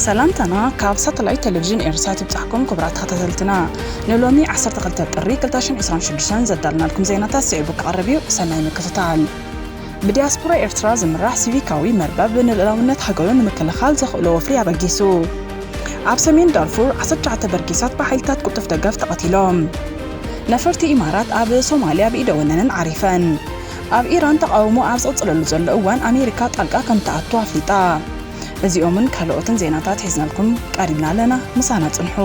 ሰላምታና ካብ ሳተላይት ቴሌቪዥን ኤርትራ ይብጻሕኩም ክቡራት ተኸታተልትና። ንሎሚ ዓሰርተ ክልተ ጥሪ ክልተ ሽሕን ዕስራን ሽዱሽተን ዘዳለናልኩም ዜናታት ስዒቡ ክቐርብ እዩ። ሰናይ ምክትታል። ብዲያስፖራ ኤርትራ ዝምራሕ ሲቪካዊ መርበብ ንልኡላውነት ሃገሩ ንምክልኻል ዘኽእሎ ወፍሪ ኣበጊሱ። ኣብ ሰሜን ዳርፉር ዓሰርተ ትሽዓተ በርጌሳት ብሓይልታት ቅልጡፍ ደገፍ ተቐቲሎም። ነፈርቲ ኢማራት ኣብ ሶማልያ ብኢደ ወነነን ዓሪፈን። ኣብ ኢራን ተቓውሞ ኣብ ዝቕጽለሉ ዘሎ እዋን ኣሜሪካ ጣልቃ ከም ትኣቱ ኣፍሊጣ። እዚኦምን ካልኦትን ዜናታት ሒዝናልኩም ቀሪብና ኣለና። ምሳና ጽንሑ።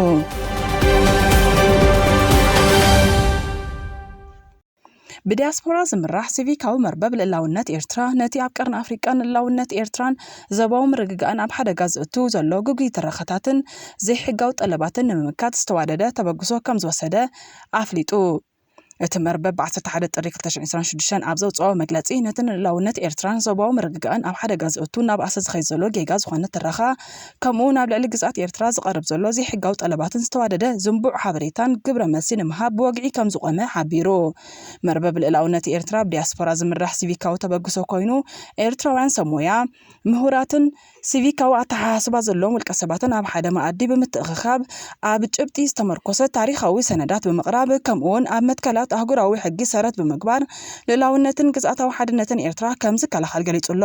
ብዲያስፖራ ዝምራሕ ሲቪካዊ መርበብ ልእላውነት ኤርትራ፣ ነቲ ኣብ ቀርኒ ኣፍሪቃ ንልእላውነት ኤርትራን ዞባዊ ምርግጋእን ኣብ ሓደጋ ዘእቱ ዘሎ ግጉይ ትረኻታትን ዘይሕጋዊ ጠለባትን ንምምካት ዝተዋደደ ተበግሶ ከም ዝወሰደ ኣፍሊጡ። እቲ መርበብ ብ ዓሰርተ ሓደ ጥሪ ክልተ ሽሕን ዕስራን ሽዱሽተን ኣብ ዘውጽኦ መግለጺ፣ ነቲ ንልእላውነት ኤርትራን ዞባዊ ምርግጋእን ኣብ ሓደጋ ዘእቱ፣ ናብ ኣሰ ዝኸይድ ዘሎ ጌጋ ዝኾነ ትረኻ፣ ከምኡ እውን ኣብ ልዕሊ ግዝኣት ኤርትራ ዝቐርብ ዘሎ ዘይሕጋዊ ጠለባትን ዝተዋደደ ዝንቡዕ ሓበሬታን ግብረ መልሲ ንምሃብ ብወግዒ ከም ዝቖመ ሓቢሩ። መርበብ ልእላውነት ኤርትራ ብዲያስፖራ ዝምራሕ ሲቪካዊ ተበግሶ ኮይኑ፣ ኤርትራውያን ሰብ ሞያ፣ ምሁራትን ሲቪካዊ ኣተሓሳስባ ዘለዎም ውልቀ ሰባትን ኣብ ሓደ መኣዲ ብምትእኽኻብ፣ ኣብ ጭብጢ ዝተመርኮሰ ታሪኻዊ ሰነዳት ብምቕራብ፣ ከምኡውን ኣብ መትከላት ኣህጉራዊ ሕጊ ሰረት ብምግባር፣ ልእላውነትን ግዝኣታዊ ሓድነትን ኤርትራ ከም ዝከላኸል ገሊጹ ኣሎ።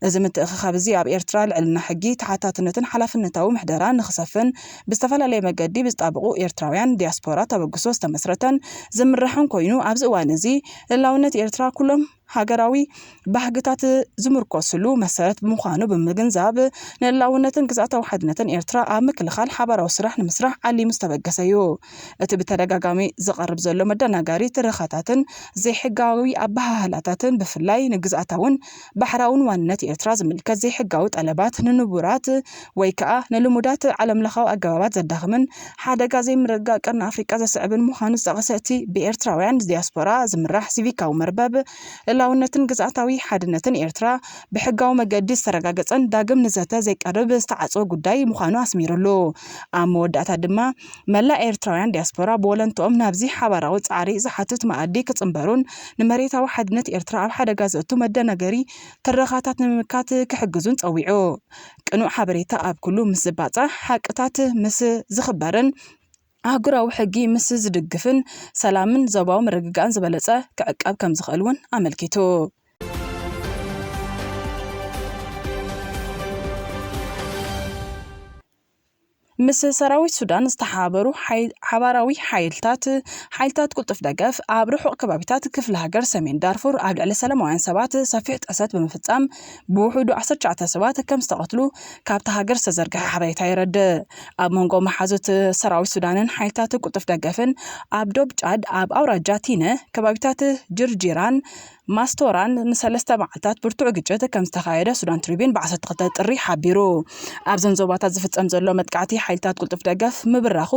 እዚ ምትእኽኻብ እዚ ኣብ ኤርትራ ልዕልና ሕጊ፣ ተሓታትነትን ሓላፍነታዊ ምሕደራን ንኽሰፍን ብዝተፈላለየ መገዲ ብዝጣበቑ ኤርትራውያን ዲያስፖራ ተበግሶ ዝተመስረተን ዝምራሕን ኮይኑ፣ ኣብዚ እዋን እዚ ልእላውነት ኤርትራ ኩሎም ሃገራዊ ባህግታት ዝምርኮስሉ መሰረት ብምዃኑ ብምግንዛብ፣ ንልእላውነትን ግዝኣታዊ ሓድነትን ኤርትራ ኣብ ምክልኻል ሓባራዊ ስራሕ ንምስራሕ ዓሊሙ ዝተበገሰ እዩ። እቲ ብተደጋጋሚ ዝቐርብ ዘሎ መደናገሪ ትረኻታትን ዘይሕጋዊ ኣበሃህላታትን፣ ብፍላይ ንግዝኣታውን ባሕራውን ዋንነት ኤርትራ ዝምልከት ዘይሕጋዊ ጠለባት፣ ንንቡራት ወይ ከኣ ንልሙዳት ዓለምለኻዊ ኣገባባት ዘዳኽምን ሓደጋ ዘይምርግጋእ ቀርኒ ኣፍሪቃ ዘስዕብን ምዃኑ ዝጠቐሰ እቲ ብኤርትራውያን ዲያስፖራ ዝምራሕ ሲቪካዊ መርበብ፣ ልእላውነትን ግዝኣታዊ ሓድነትን ኤርትራ ብሕጋዊ መገዲ ዝተረጋገጸን ዳግም ንዘተ ዘይቀርብ ዝተዓጽወ ጉዳይ ምዃኑ ኣስሚሩሉ። ኣብ መወዳእታ ድማ፣ መላእ ኤርትራውያን ዲያስፖራ ብወለንትኦም ናብዚ ሓባራዊ ጻዕሪ ዝሓትት መኣዲ ክጽንበሩን ንመሬታዊ ሓድነት ኤርትራ ኣብ ሓደጋ ዘእቱ መደናገሪ ትረኻታት ንምምካት ክሕግዙን ጸዊዑ። ቅኑዕ ሓበሬታ ኣብ ኩሉ ምስ ዝባጻሕ፣ ሓቅታት ምስ ዝኽበርን ኣህጉራዊ ሕጊ ምስ ዝድግፍን፣ ሰላምን ዞባዊ ምርግጋእን ዝበለጸ ክዕቀብ ከም ዝኽእል እውን ኣመልኪቱ። ምስ ሰራዊት ሱዳን ዝተሓባበሩ ሓይ-፣ ሓባራዊ ሓይልታት፣ ሓይልታት ቅልጡፍ ደገፍ ኣብ ርሑቕ ከባቢታት ክፍለ ሃገር ሰሜን ዳርፉር ኣብ ልዕሊ ሰላማውያን ሰባት ሰፊሕ ጥሕሰት ብምፍጻም ብውሑዱ ዓሰርተ ትሽዓተ ሰባት ከም ዝተቐትሉ ካብታ ሃገር ዝተዘርግሐ ሓበሬታ የረድእ። ኣብ መንጎ መሓዙት ሰራዊት ሱዳንን ሓይልታት ቅልጡፍ ደገፍን ኣብ ዶብ ጫድ ኣብ ኣውራጃ ቲነ ከባቢታት ጅርጂራን ማስቶራን ንሰለስተ መዓልታት ብርቱዕ ግጭት ከም ዝተኻየደ ሱዳን ትሪቢን ብ ዓሰርተ ክልተ ጥሪ ሓቢሩ። ኣብዘን ዞባታት ዝፍጸም ዘሎ መጥቃዕቲ ሓይልታት ቅልጡፍ ደገፍ ምብራኹ፣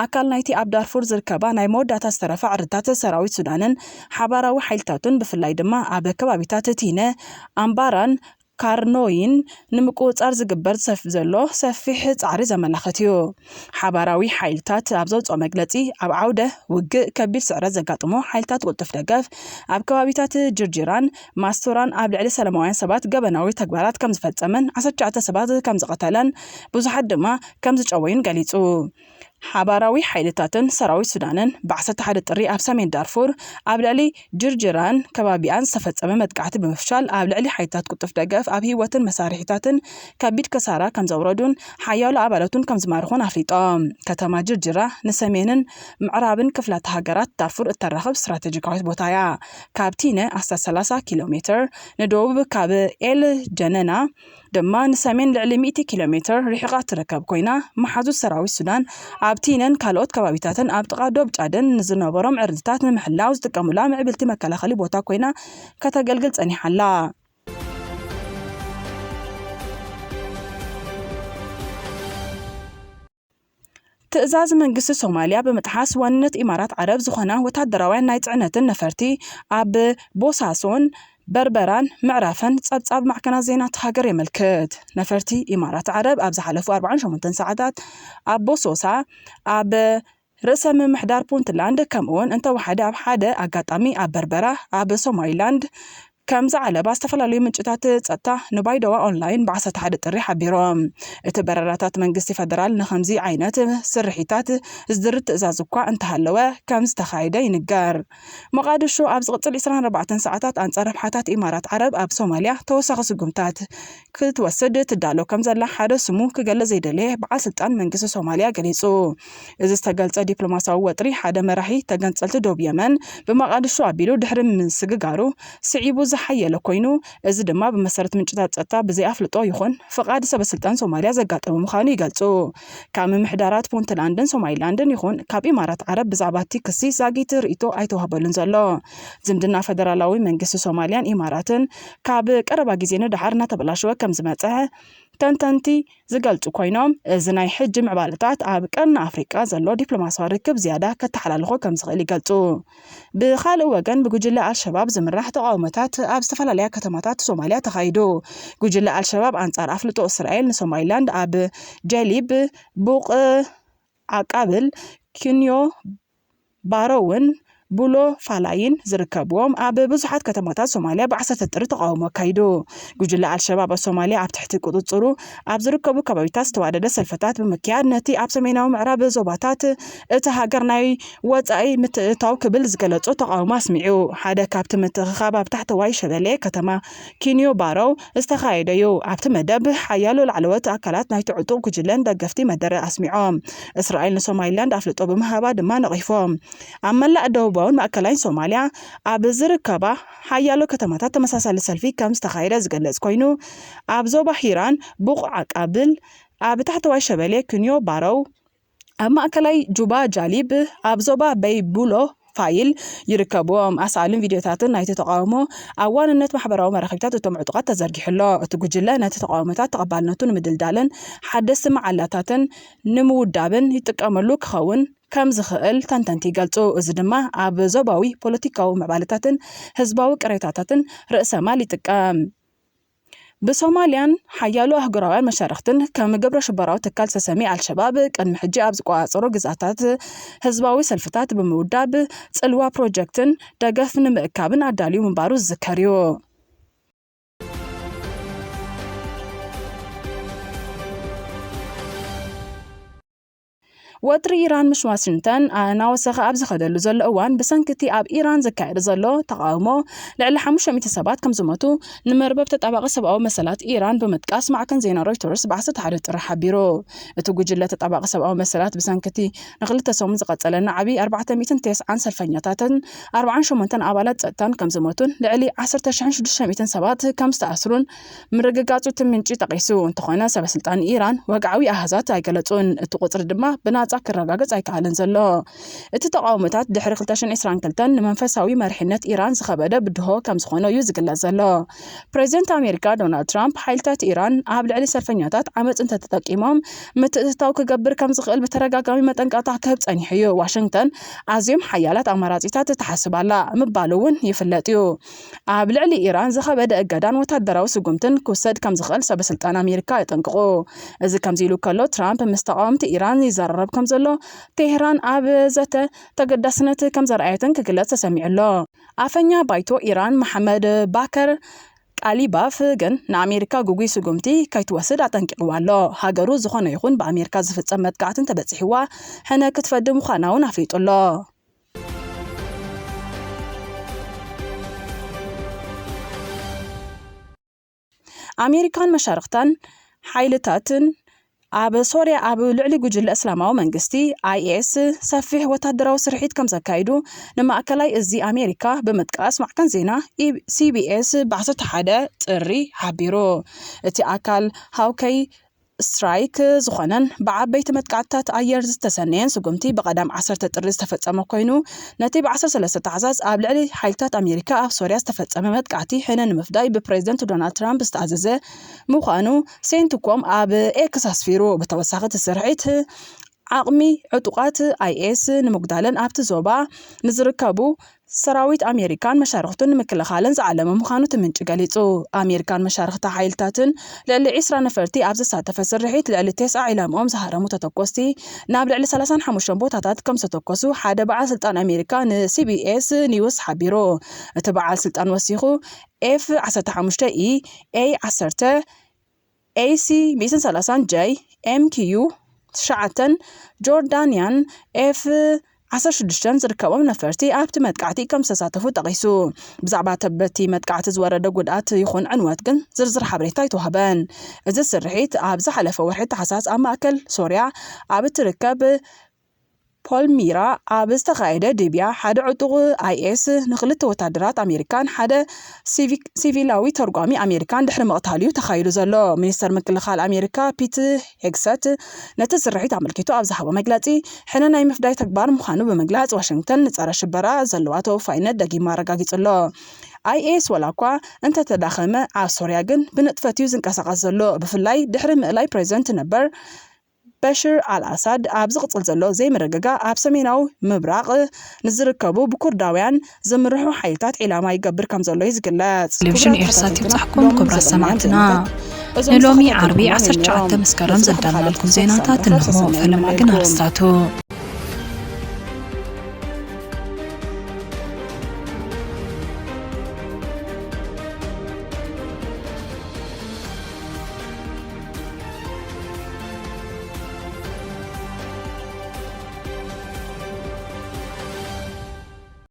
ኣካል ናይቲ ኣብ ዳርፉር ዝርከባ ናይ መወዳእታ ዝተረፋ ዕርድታት ሰራዊት ሱዳንን ሓባራዊ ሓይልታቱን፣ ብፍላይ ድማ ኣብ ከባቢታት ቲነ፣ ኣምባራን ካርኖይን ንምቁጽጻር ዝግበር ሰፍ-፣ ዘሎ ሰፊሕ ጻዕሪ ዘመላኽት እዩ። ሓባራዊ ሓይልታት ኣብ ዘውጽኦ መግለጺ፣ ኣብ ዓውደ ውግእ ከቢድ ስዕረት ዘጋጥሞ ሓይልታት ቅልጡፍ ደገፍ ኣብ ከባቢታት ጅርጅራን ማስቶራን ኣብ ልዕሊ ሰላማውያን ሰባት ገበናዊ ተግባራት ከም ዝፈጸመን ዓሰርተ ትሽዓተ ሰባት ከም ዝቐተለን ብዙሓት ድማ ከም ዝጨወዩን ገሊጹ። ሓባራዊ ሓይልታትን ሰራዊት ሱዳንን ብ ዓሰርተ ሓደ ጥሪ ኣብ ሰሜን ዳርፉር ኣብ ልዕሊ ጅርጅራን ከባቢኣን ዝተፈጸመ መጥቃዕቲ ብምፍሻል፣ ኣብ ልዕሊ ሓይልታት ቅልጡፍ ደገፍ ኣብ ህይወትን መሳርሒታትን ከቢድ ክሳራ ከም ዘውረዱን ሓያሎ ኣባላቱን ከም ዝማርኹን ኣፍሊጦም። ከተማ ጅርጅራ ንሰሜንን ምዕራብን ክፍላተ ሃገራት ዳርፉር እተራኽብ ስትራቴጂካዊት ቦታ እያ። ካብ ቲነ ኣስታት ሰላሳ ኪሎ ሜትር ንደቡብ፣ ካብ ኤል ጀነና ድማ ንሰሜን ልዕሊ ሚእቲ ኪሎ ሜትር ርሒቓ ትርከብ ኮይና፣ መሓዙት ሰራዊት ሱዳን ኣብ ቲነን ካልኦት ከባቢታትን ኣብ ጥቓ ዶብ ጫድን ንዝነበሮም ዕርድታት ንምሕላው ዝጥቀሙላ ምዕብልቲ መከላኸሊ ቦታ ኮይና ከተገልግል ጸኒሓ ኣላ። ትእዛዝ መንግስቲ ሶማልያ ብምጥሓስ ዋንነት ኢማራት ዓረብ ዝኾና ወታደራውያን ናይ ጽዕነትን ነፈርቲ ኣብ ቦሳሶን በርበራን ምዕራፈን ጸብጻብ ማዕከናት ዜና እታ ሃገር የመልክት። ነፈርቲ ኢማራት ዓረብ ኣብ ዝሓለፉ ኣርባዓን ሸሞንተን ሰዓታት ኣብ ቦሶሳ፣ ኣብ ርእሰ ምምሕዳር ፑንትላንድ፣ ከምኡውን እንተወሓደ ኣብ ሓደ ኣጋጣሚ ኣብ በርበራ፣ ኣብ ሶማሊላንድ፣ ከም ዝዓለባ ዝተፈላለዩ ምንጭታት ጸጥታ ንባይደዋ ኦንላይን ብ ዓሰርተ ሓደ ጥሪ ሓቢሮም። እቲ በረራታት መንግስቲ ፈደራል ንኸምዚ ዓይነት ስርሒታት ዝድርት ትእዛዝ እኳ እንተሃለወ ከም ዝተኻየደ ይንገር። ሞቓድሾ ኣብ ዝቕጽል ዕስራን ኣርባዕተን ሰዓታት ኣንጻር ረብሓታት ኢማራት ዓረብ ኣብ ሶማልያ ተወሳኺ ስጉምታት ክትወስድ ትዳሎ ከም ዘላ ሓደ ስሙ ክገልጽ ዘይደለየ በዓል ስልጣን መንግስቲ ሶማልያ ገሊጹ። እዚ ዝተገልጸ ዲፕሎማሲያዊ ወጥሪ ሓደ መራሒ ተገንጸልቲ ዶብ የመን ብመቓድሾ ኣቢሉ ድሕሪ ምስግጋሩ ስዒቡ ዝሓየለ ኮይኑ፣ እዚ ድማ ብመሰረት ምንጭታት ጸጥታ ብዘይ ኣፍልጦ ይኹን ፍቓድ ሰበ ስልጣን ሶማልያ ዘጋጠመ ምዃኑ ይገልጹ። ካብ ምምሕዳራት ፑንትላንድን ሶማሊላንድን ይኹን ካብ ኢማራት ዓረብ ብዛዕባ እቲ ክሲ ዛጊት ርእይቶ ኣይተዋህበሉን ዘሎ። ዝምድና ፈደራላዊ መንግስቲ ሶማልያን ኢማራትን ካብ ቀረባ ግዜ ንደሓር እናተበላሸወ ከም ዝመጸ ተንተንቲ ዝገልጹ ኮይኖም፣ እዚ ናይ ሕጂ ምዕባለታት ኣብ ቀርኒ ኣፍሪቃ ዘሎ ዲፕሎማሲያዊ ርክብ ዝያዳ ከተሓላልኾ ከም ዝኽእል ይገልጹ። ብኻልእ ወገን፣ ብጉጅለ ኣልሸባብ ዝምራሕ ተቓውሞታት ኣብ ዝተፈላለያ ከተማታት ሶማልያ ተኻይዱ። ጉጅለ ኣልሸባብ ኣንጻር ኣፍልጦ እስራኤል ንሶማሊላንድ ኣብ ጀሊብ፣ ቡቕ ዓቃብል፣ ክንዮ ባሮውን ቡሎ ፋላይን ዝርከብዎም ኣብ ብዙሓት ከተማታት ሶማልያ ብ ዓሰርተ ጥሪ ተቓውሞ ኣካይዱ። ጉጅለ ኣልሸባብ ኣብ ሶማልያ ኣብ ትሕቲ ቁጽጽሩ ኣብ ዝርከቡ ከባቢታት ዝተዋደደ ሰልፍታት ብምክያድ ነቲ ኣብ ሰሜናዊ ምዕራብ ዞባታት እቲ ሃገር ናይ ወጻኢ ምትእትታው ክብል ዝገለጾ ተቓውሞ ኣስሚዑ። ሓደ ካብቲ ምትእኽኻብ ኣብ ታሕተዋይ ሸበሌ ከተማ ኪንዮ ባሮው ዝተኻየደ እዩ። ኣብቲ መደብ ሓያሎ ላዕለዎት ኣካላት ናይቲ ዕጡቕ ጉጅለን ደገፍቲ መደረ ኣስሚዖም። እስራኤል ንሶማሊላንድ ኣፍልጦ ብምሃባ ድማ ነቒፎም። ኣብ መላእ ደቡባውን ማእከላይን ሶማልያ ኣብ ዝርከባ ሓያሎ ከተማታት ተመሳሳሊ ሰልፊ ከም ዝተኻየደ ዝገልጽ ኮይኑ፣ ኣብ ዞባ ሂራን ቡቕዓ ቃብል፣ ኣብ ታሕተዋይ ሸበሌ ክንዮ ባረው፣ ኣብ ማእከላይ ጁባ ጃሊብ፣ ኣብ ዞባ በይቡሎ ፋይል ይርከብዎም። ኣሳእልን ቪድዮታትን ናይቲ ተቓውሞ ኣብ ዋንነት ማሕበራዊ መራኸቢታት እቶም ዕጡቓት ተዘርጊሑ ኣሎ። እቲ ጉጅለ ነቲ ተቓውሞታት ተቐባልነቱ ንምድልዳልን ሓደስቲ መዓላታትን ንምውዳብን ይጥቀመሉ ክኸውን ከም ዝኽእል ተንተንቲ ይገልጹ። እዚ ድማ ኣብ ዞባዊ ፖለቲካዊ ምዕባለታትን ህዝባዊ ቅሬታታትን ርእሰ ማል ይጥቀም። ብሶማልያን ሓያሎ ኣህጉራውያን መሻርኽትን ከም ግብረ ሽበራዊ ትካል ዝተሰምየ ኣልሸባብ፣ ቅድሚ ሕጂ ኣብ ዝቆጻጸሮ ግዝኣታት ህዝባዊ ሰልፍታት ብምውዳብ፣ ጽልዋ ፕሮጀክትን ደገፍ ንምእካብን ኣዳልዩ ምንባሩ ዝዝከር እዩ። ወጥሪ ኢራን ምስ ዋሽንግተን እናወሰኸ ኣብ ዝኸደሉ ዘሎ እዋን፣ ብሰንኪ እቲ ኣብ ኢራን ዝካየድ ዘሎ ተቓውሞ ልዕሊ ሓሙሽተ ሚእቲ ሰባት ከም ዝሞቱ ንመርበብ ተጣባቒ ሰብኣዊ መሰላት ኢራን ብምጥቃስ ማዕከን ዜና ሮይተርስ ብ ዓሰርተ ሓደ ጥሪ ሓቢሩ። እቲ ጉጅለ ተጣባቒ ሰብኣዊ መሰላት ብሰንኪ እቲ ንኽልተ ሰሙን ዝቐጸለ ናዕቢ ኣርባዕተ ሚእትን ተስዓን ሰልፈኛታትን ኣርባዓን ሸሞንተን ኣባላት ጸጥታን ከም ዝሞቱን ልዕሊ ዓሰርተ ሽሕን ሽዱሽተ ሚእትን ሰባት ከም ዝተኣስሩን ምርግጋጹ እቲ ምንጪ ጠቒሱ። እንተኾነ፣ ሰበ ስልጣን ኢራን ወግዓዊ ኣሃዛት ኣይገለጹን። እቲ ቁጽሪ ድማ ብናጻ ክረጋገጽ ኣይከኣለን ዘሎ። እቲ ተቓውሞታት ድሕሪ ክልተ ሽሕን ዕስራን ክልተን ንመንፈሳዊ መሪሕነት ኢራን ዝኸበደ ብድሆ ከም ዝኾነ እዩ ዝግለጽ ዘሎ። ፕሬዚደንት ኣሜሪካ ዶናልድ ትራምፕ፣ ሓይልታት ኢራን ኣብ ልዕሊ ሰልፈኛታት ዓመጽ እንተተጠቂሞም ምትእትታው ክገብር ከም ዝኽእል ብተደጋጋሚ መጠንቀቕታ ክህብ ጸኒሑ እዩ። ዋሽንግተን ኣዝዮም ሓያላት ኣማራጺታት ትሓስብ ኣላ ምባሉ እውን ይፍለጥ እዩ። ኣብ ልዕሊ ኢራን ዝኸበደ እገዳን ወታደራዊ ስጉምትን ክውሰድ ከም ዝኽእል ሰበ ስልጣን ኣሜሪካ የጠንቅቑ። እዚ ከምዚ ኢሉ ከሎ፣ ትራምፕ ምስ ተቓወምቲ ኢራን ይዘራረብ ከም ዘሎ፣ ቴህራን ኣብ ዘተ ተገዳስነት ከም ዘርኣየትን ክግለጽ ተሰሚዑ ኣሎ። ኣፈኛ ባይቶ ኢራን መሓመድ ባከር ቃሊባፍ ግን ንኣሜሪካ ግጉይ ስጉምቲ ከይትወስድ ኣጠንቂቕዋ ኣሎ። ሃገሩ ዝኾነ ይኹን ብኣሜሪካ ዝፍጸም መጥቃዕቲ እንተበጺሕዋ ሕነ ክትፈዲ ምዃና እውን ኣፍሊጡ ኣሎ። ኣሜሪካን መሻርኽታን ሓይልታትን ኣብ ሶርያ ኣብ ልዕሊ ጉጅለ እስላማዊ መንግስቲ፣ ኣይኤስ፣ ሰፊሕ ወታደራዊ ስርሒት ከም ዘካይዱ ንማእከላይ እዚ ኣሜሪካ ብምጥቃስ ማዕከን ዜና ኢ-፣ ሲቢኤስ ብ ዓሰርተ ሓደ ጥሪ ሓቢሩ። እቲ ኣካል ሃውከይ ስትራይክ ዝኾነን ብዓበይቲ መጥቃዕትታት ኣየር ዝተሰነየን ስጉምቲ ብቐዳም ዓሰርተ ጥሪ ዝተፈጸመ ኮይኑ፣ ነቲ ብ ዓሰርተ ሰለስተ ታሕሳስ ኣብ ልዕሊ ሓይልታት ኣሜሪካ ኣብ ሶርያ ዝተፈጸመ መጥቃዕቲ ሕነ ንምፍዳይ ብፕሬዚደንት ዶናልድ ትራምፕ ዝተኣዘዘ ምዃኑ ሴንትኮም ኣብ ኤክስ ኣስፊሩ። ብተወሳኺ እቲ ስርሒት ዓቕሚ ዕጡቓት ኣይኤስ ንምጉዳልን ኣብቲ ዞባ ንዝርከቡ ሰራዊት ኣሜሪካን መሻርኽቱን ንምክልኻልን ዝዓለመ ምዃኑ እቲ ምንጪ ገሊጹ። ኣሜሪካን መሻርኽታ ሓይልታትን ልዕሊ ዒስራ ነፈርቲ ኣብ ዘሳተፈ ስርሒት ልዕሊ ተስዓ ዒላምኦም ዝሃረሙ ተተኮስቲ ናብ ልዕሊ ሰላሳን ሓሙሽተን ቦታታት ከም ዝተኮሱ ሓደ በዓል ስልጣን ኣሜሪካ ንሲቢኤስ ኒውስ ሓቢሩ። እቲ በዓል ስልጣን ወሲኹ ኤፍ ዓሰርተ ሓሙሽተ ኢ ኤ ዓሰርተ ኤሲ ሚእትን ሰላሳን ጀይ ኤምኪዩ ትሽዓተን ጆርዳንያን ኤፍ ዓሰርተ ሽዱሽተን ዝርከቦም ነፈርቲ ኣብቲ መጥቃዕቲ ከም ዝተሳተፉ ጠቒሱ። ብዛዕባ በቲ መጥቃዕቲ ዝወረደ ጉድኣት ይኹን ዕንወት ግን ዝርዝር ሓበሬታ ኣይተዋህበን። እዚ ስርሒት ኣብ ዝሓለፈ ወርሒ ታሕሳስ ኣብ ማእከል ሶርያ ኣብ እትርከብ ፖልሚራ ኣብ ዝተኻየደ ድብያ ሓደ ዕጡቕ ኣይኤስ ንክልተ ወታደራት ኣሜሪካን ሓደ ሲቪክ- ሲቪላዊ ተርጓሚ ኣሜሪካን ድሕሪ ምቕታሉ እዩ ተኻይዱ ዘሎ። ሚኒስተር ምክልኻል ኣሜሪካ ፒት ሄግሰት ነቲ ስርሒት ኣመልኪቱ ኣብ ዝሃቦ መግለጺ ሕነ ናይ ምፍዳይ ተግባር ምዃኑ ብምግላጽ ዋሽንግተን ንጸረ ሽበራ ዘለዋ ተወፋይነት ደጊማ ኣረጋጊጹ ኣሎ። ኣይኤስ ዋላ እኳ እንተተዳኸመ ኣብ ሶርያ ግን ብንጥፈት እዩ ዝንቀሳቐስ ዘሎ። ብፍላይ ድሕሪ ምእላይ ፕሬዚደንት ነበር በሽር ኣልኣሳድ ኣብ ዝቕጽል ዘሎ ዘይምርግጋእ ኣብ ሰሜናዊ ምብራቕ ንዝርከቡ ብኩርዳውያን ዝምርሑ ሓይልታት ዒላማ ይገብር ከም ዘሎ እዩ ዝግለጽ። ቴሌቪዥን ኤርሳት ይብጻሕኩም ክቡራት ሰማዕትና። ንሎሚ ዓርቢ ዓሰርተ ትሽዓተ መስከረም ዘዳለናልኩም ዜናታት እንሆ። ፈለማ ግን ኣርስታቱ።